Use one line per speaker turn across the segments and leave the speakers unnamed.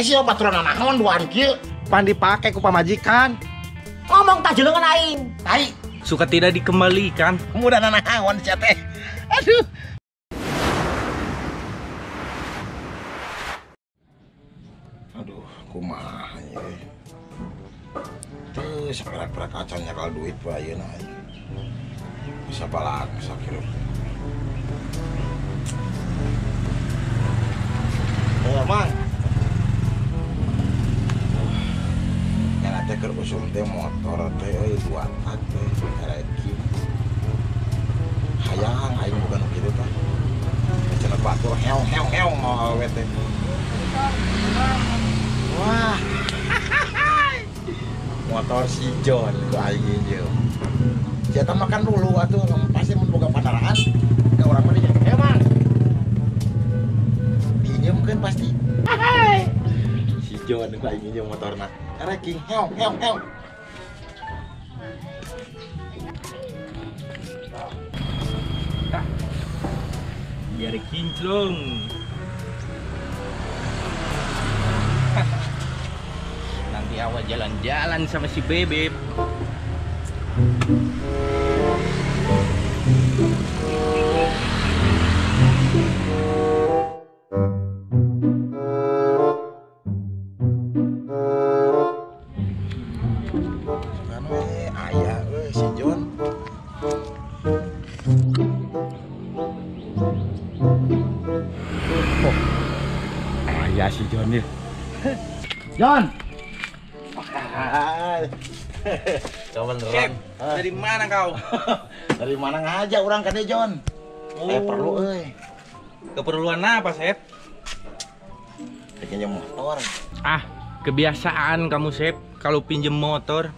Si baturan naon duaan kieu?
Pan dipake ku pamajikan.
Ngomong tak jelengan aing.
Tai.
Suka tidak dikembalikan.
Mudah nanaon sia teh. Aduh. Aduh, kumaha ye. Teu saperak-perak acan nyakal duit bae ayeuna aing. Bisa balangsa kieu. Mang. Teh keur usum teh motor teh euy dua tak teh kareki. Hayang aing boga nu kitu tah. Cenah batur heong heong heong mau awewe teh. Wah. Motor si John ku aing nginjeum. Sia tah makan dulu atuh pasti mun boga pandaraan ka urang mah dinya. Mang. Diinjeumkeun pasti. Si John ku aing nginjeum motorna. Ranking heong heong heong.
Biar kinclong. Nanti awal jalan-jalan sama si Bebek.
Si John.
Oh, ayah si John ya. John.
Chef, dari mana kau?
Dari mana ngaja orang kade John? Oh. Perlu euy.
Keperluan apa, Chef?
Pinjam motor.
Ah, kebiasaan kamu, Chef. Kalau pinjam motor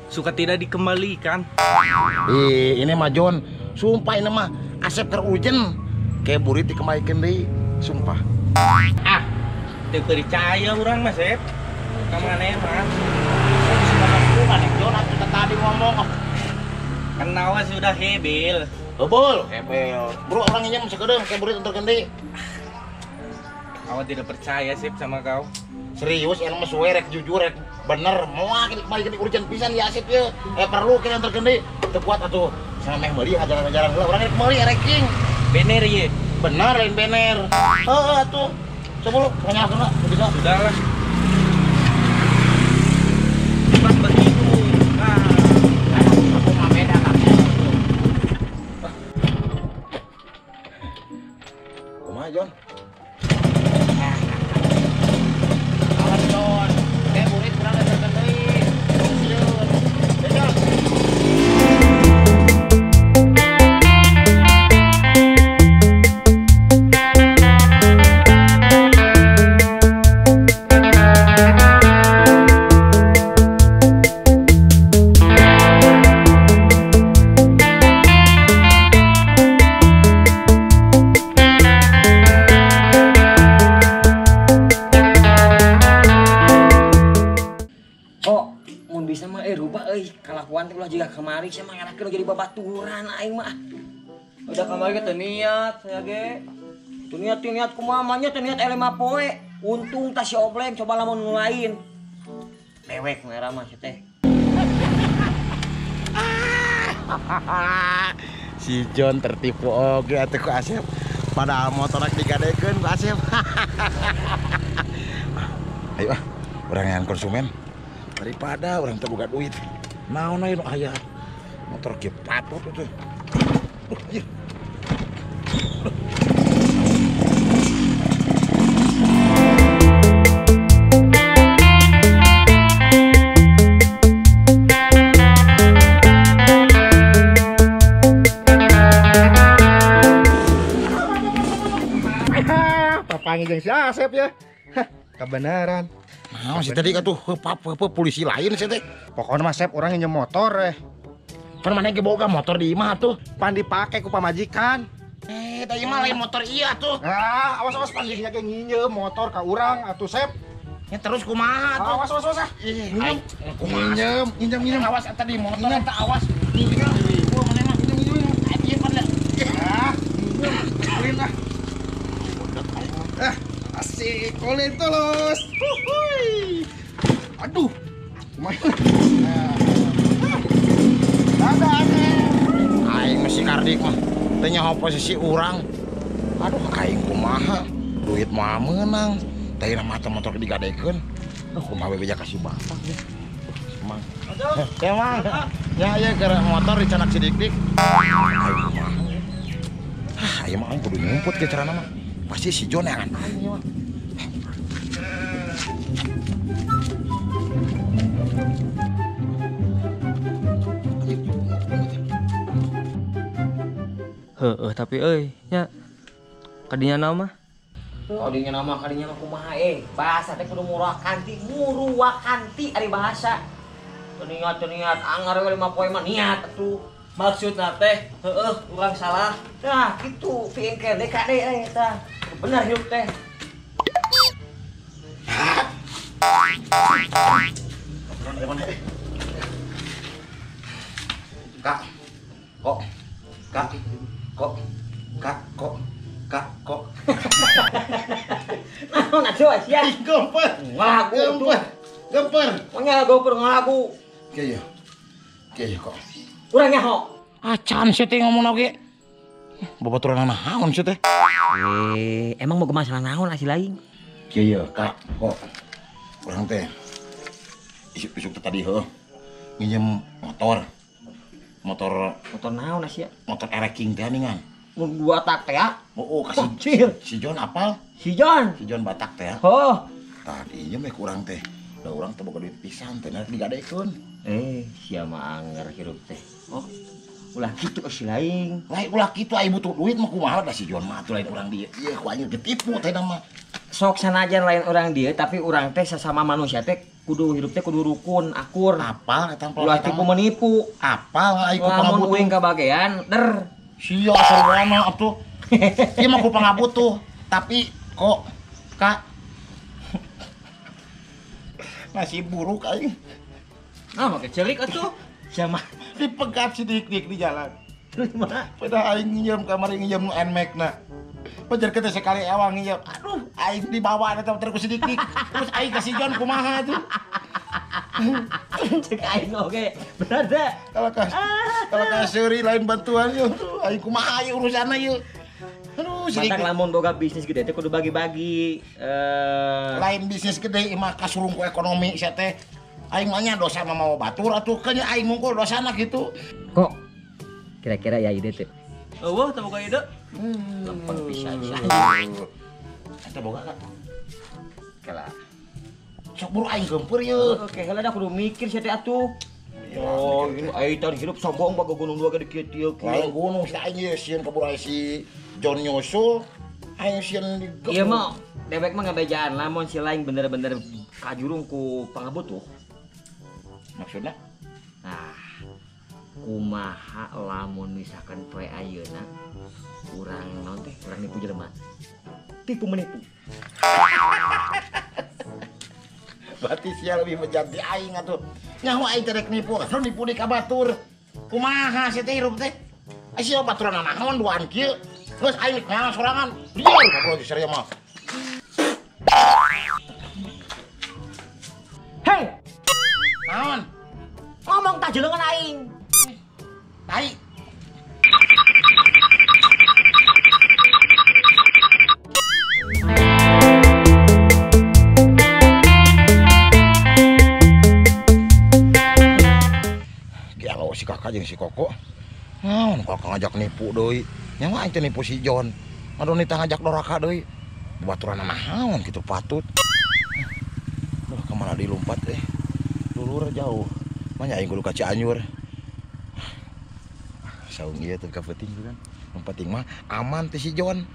suka tidak dikembalikan.
Ih, ini mah John, sumpah ini mah Asep keur ujen. Kayak burit dikembalikan deui, sumpah.
Ah, teu percaya urang mah, Sep. Ka mana mah?
John atuh tadi ngomong.
Kenawa sudah hebel.
Hebel, hebel. Bro, orang nginjem sakedeung kayak burit enterkeun deui.
Awak tidak percaya, Sep, sama kau.
Serius, ini mah suwe rek jujur rek bener moal dikembalikan urgent pisan ya Asep ye. Perlu kita anterkeun deui. Teu kuat atuh. Sama meh meuli ajaran-ajaran heula urang rek meuli reking.
Bener ye.
Bener lain bener. Heeh atuh. Coba lu nyalakeun bisa.
Sudahlah. Pas begitu. Ah,
aku mah beda kaki.
Kumaha, John?
Kelakuan teh ulah jiga kamari sia mah ngarakeun jadi babaturan aing mah.
Udah kamari teu niat saya ge.
Teu niat teu niat kumaha mah nya teu niat elema poe. Untung tah si Obleng coba lamun nu lain. Dewek merah mah si teh.
Si John tertipu oge atuh ku Asep. Padahal motorna digadekeun ku Asep. Ayo ah, urang yang konsumen daripada urang teu boga duit. Naon aya nu aya motor kieu patut tuh. Anjir.
Papangi jeung si Asep ya. Hah, kebenaran.
Nah, si tadi atuh heup polisi lain sih teh.
Pokoknya mah Sep urang nginjem motor eh.
Pan mana ge boga motor di imah atuh.
Pan dipake ku pamajikan.
Tah imah lain motor iya atuh.
Ah, awas-awas pan ge nginjem motor ka urang atuh Sep.
Ya terus kumaha atuh?
Awas awas awas ah.
Ih,
nginjem, nginjem, nginjem.
Awas eta di motor eta awas. Nginjem. Gua mana mah nginjem nginjem. Ieu pan
Ah, nginjem. Ulin ah. Ah, asik, ulin tulus.
Dadah Asep. Aing masih kardik mah. Teu nyaho posisi urang. Aduh aing kumaha. Duit mah meunang. Teh mah motor digadekeun. Duh kumaha bebeja ka si bapak ya. Mang. Ya mang. Ya ya gara motor dicanak si Dik-dik. Aing kumaha. Ah, aing mah aing kudu nyumput ke carana mah. Pasti si John yang aing mah.
Heeh, tapi euy nya kadinya nama.
Kadinya nama kadinya mah kumaha bahasa teh kudu murakanti, muruwakanti ari bahasa. Teu niat angar we 5 poe mah niat atuh.
Maksudna teh heueuh urang salah.
Nah, kitu piengke DKD eta. Bener hirup teh.
Kak, kok, kak, kok, kak, kok, kak, kok.
Naon atuh sia?
Gemper.
Ngalagu.
Gemper. Gemper.
Nya gemper ngalagu.
Kieu. Kieu kok.
Urang nyaho.
Acan sia teh ngomong oge. Babaturan naon sia teh?
Emang mau masalah naon asli lain?
Kieu kak, kok. Urang teh isuk-isuk teh tadi heuh. Nginjem motor. Motor
naon sia?
Motor ereking teh ningan.
Mun dua tak teh ya?
Oh, kasih si John apal?
Si John.
Si John Batak teh ya.
Oh.
Tadi nya meh kurang teh. Da urang teh boga duit pisan teh nek digadekeun.
Sia mah anger hirup teh. Oh. Ulah kitu si lain.
Lain ulah kitu aya butuh duit mah kumaha da si John mah atuh lain urang dieu. Ieu ku anjing ditipu teh mah.
Sok sanajan lain orang dieu tapi urang teh sesama manusia teh kudu hirup teh kudu rukun, akur.
Apal eta
ulah tipu menipu.
Apal ai ku pangabutuh.
Lamun uing kabagean der.
Sia sarwana atuh. Ieu mah ku pangabutuh, tapi kok kak nasib buruk aing.
Nah, make celik atuh.
Sia mah
dipegat si Dik-dik di jalan.
Terus mah
pada aing nginjem kamari nginjem nu Nmax-na. Pajar kita sekali ewang nginjem. Aduh, aing dibawa eta terus ku si Dik-dik. Terus aing ka si John kumaha tuh.
Cek aing oge. Bener teh.
Kalau ka seuri lain bantuan yeuh. Aing kumaha ieu urusanna ieu. Aduh, si
Matak lamun boga bisnis gede teh kudu bagi-bagi.
Lain bisnis gede mah kasurung ku ekonomi sia teh. Aing mah nya dosa mah mau batur atuh keun aing mungkul dosana kitu.
Kok kira-kira ya ide teh.
Eueuh teh boga ide.
Lempeng pisan sia.
Eta boga ka?
Kela.
Sok buru aing geumpeur ieu.
Oke, heula da kudu mikir sia teh atuh. Oh, ini aing tadi hidup sombong baga gunung dua gede kieu kieu.
Lain gunung si aing ieu sieun kabur aing si John nyusul. Aing sieun di
Ieu mah dewek mah ngabejaan lamun si lain bener-bener kajurung ku pangabutuh.
Maksudna?
Nah, kumaha lamun misalkan poe ayeuna urang naon teh, urang nipu jelema. Tipu menipu.
Berarti sia lebih menjanti aing atuh. Nyaho aing teh rek nipu, atuh nipu di ka batur. Kumaha sia teh hirup teh? Ai sia baturan naon duaan kieu. Geus aing rek neangan sorangan. Lieur ngobrol jeung sia mah.
Hei!
Naon?
Ngomong tak jelengan aing.
Tai. Kieu si kakak jeung si Koko. Naon kakak ngajak nipu deui. Nya mah aing teh nipu si John. Aduh nita ngajak doraka deui. Baturan naon kitu patut. Duh kemana dilompat eh. Dulur jauh. Mah aing kudu ka Cianjur. Saung ieu teh ka peuting kan. Nu penting mah aman teh si John.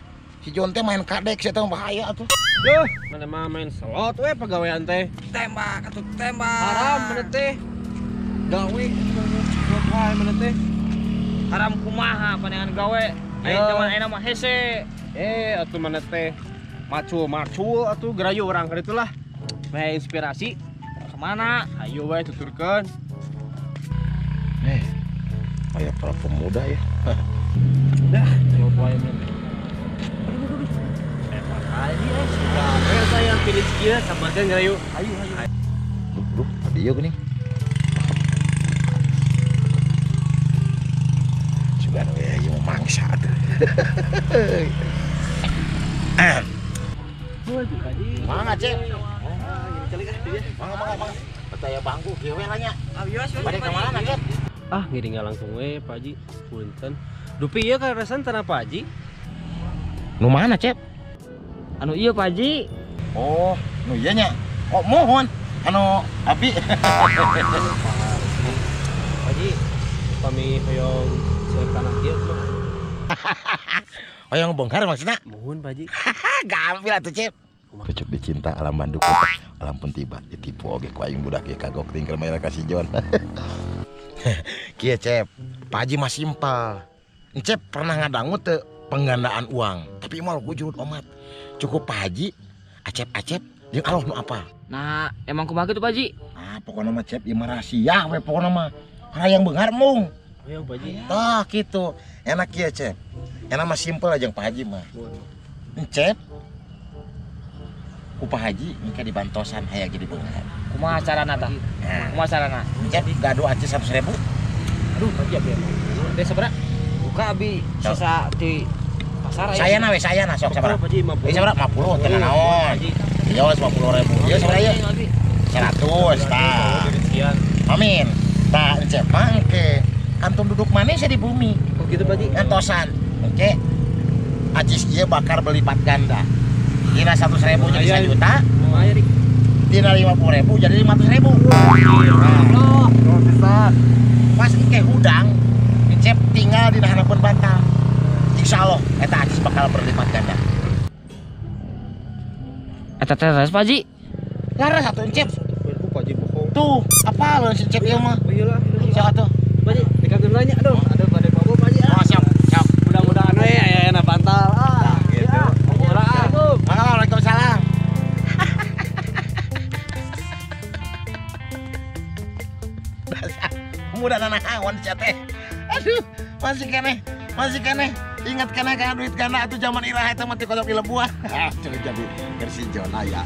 Si John teh main kadek sia teh bahaya atuh.
Duh, mana mah main slot we pagawean teh.
Tembak atuh tembak.
Haram mana teh. Gawe slot wae mana teh.
Haram kumaha pandangan gawe. Aing zaman ayeuna mah hese.
Atuh mana teh. Macul-macul atuh gerayu urang ka ditu lah. Meh inspirasi.
Kemana?
Ayo we tuturkeun.
Kayak para pemuda ya.
Dah, coba wae men. Ayo saya pilih kieu sama teh ngerayu. Ayo ayo.
Duh, duh, tadi ieu geuning. Sugan we ieu mangsa atuh. Mangga Cep. Mangga mangga mangga. Percaya bangku kieu we lah nya. Bade ka mana Cep?
Ah, ngiring langsung we Pak Haji. Punten. Dupi ieu kaleresan tanah Pak Haji.
Nu mana Cep?
Anu ieu Pak Haji.
Oh, nu ieu nya. Oh, mohon. Anu api.
Pak Haji, pami hoyong seueur tanah ieu mah.
Hoyong bongkar maksudna?
Mohon Pak Haji.
Gampil atuh Cep. Kecup dicinta alam banduk alam pun tiba ditipu oge ku aing budak ieu kagok tinggal mayar ka si Jon. Kieu Cep, Pak Haji mah simpel. Cep pernah ngadangu teu penggandaan uang, tapi moal wujud omat. Cukup Pak Haji, acep-acep jeung Allah nu apa.
Nah, emang kumaha kitu Pak Haji?
Ah, pokona mah Cep ieu mah rahasia we pokona mah. Hayang beunghar mung.
Hayang Pak Haji.
Tah kitu. Enak kieu Cep. Enak mah simpel aja Pak Haji mah. Cep ku Pak Haji engke dibantosan hayang jadi beunghar.
Kumaha carana tah? Kumaha carana?
Cep gaduh aja 100.000.
Aduh, Pak Haji abi emang. Teh sabaraha?
Buka abi sisa di pasar aya.
Sayana we sayana sok sabaraha?
Pak Haji 50.
Eh sabaraha 50 teu naon. Iya 50.000. Ieu sabaraha ieu? 100 tah. Amin. Tah Cep mah engke kantun duduk manis di bumi.
Oh gitu Pak Haji.
Entosan. Engke acis ieu bakar berlipat ganda. Dina 100.000 jadi 1 juta. Dina 50.000 jadi 500.000. Nah, pas engke hudang, Cep tinggal dina harapan bantal. Insya Allah eta acis bakal berlipat ganda.
Eta teh res Pak Haji.
Laras atuh Cep.
Pak Haji bohong.
Tuh, apa lu si Cep ieu mah?
Oh iyalah.
Sok atuh.
Pak Haji, dikantun nanya aduh, aduh pada bobo Pak Haji.
Oh, siap, siap.
Mudah-mudahan we aya bantal. Ah,
gitu. Waalaikumsalam. Mudah nanaon sia teh. Aduh, masih keneh. Ingat keneh kana duit ganda atuh zaman iraha eta mah teu kodok di lebuah. Aduh jadi keur si Jon aya.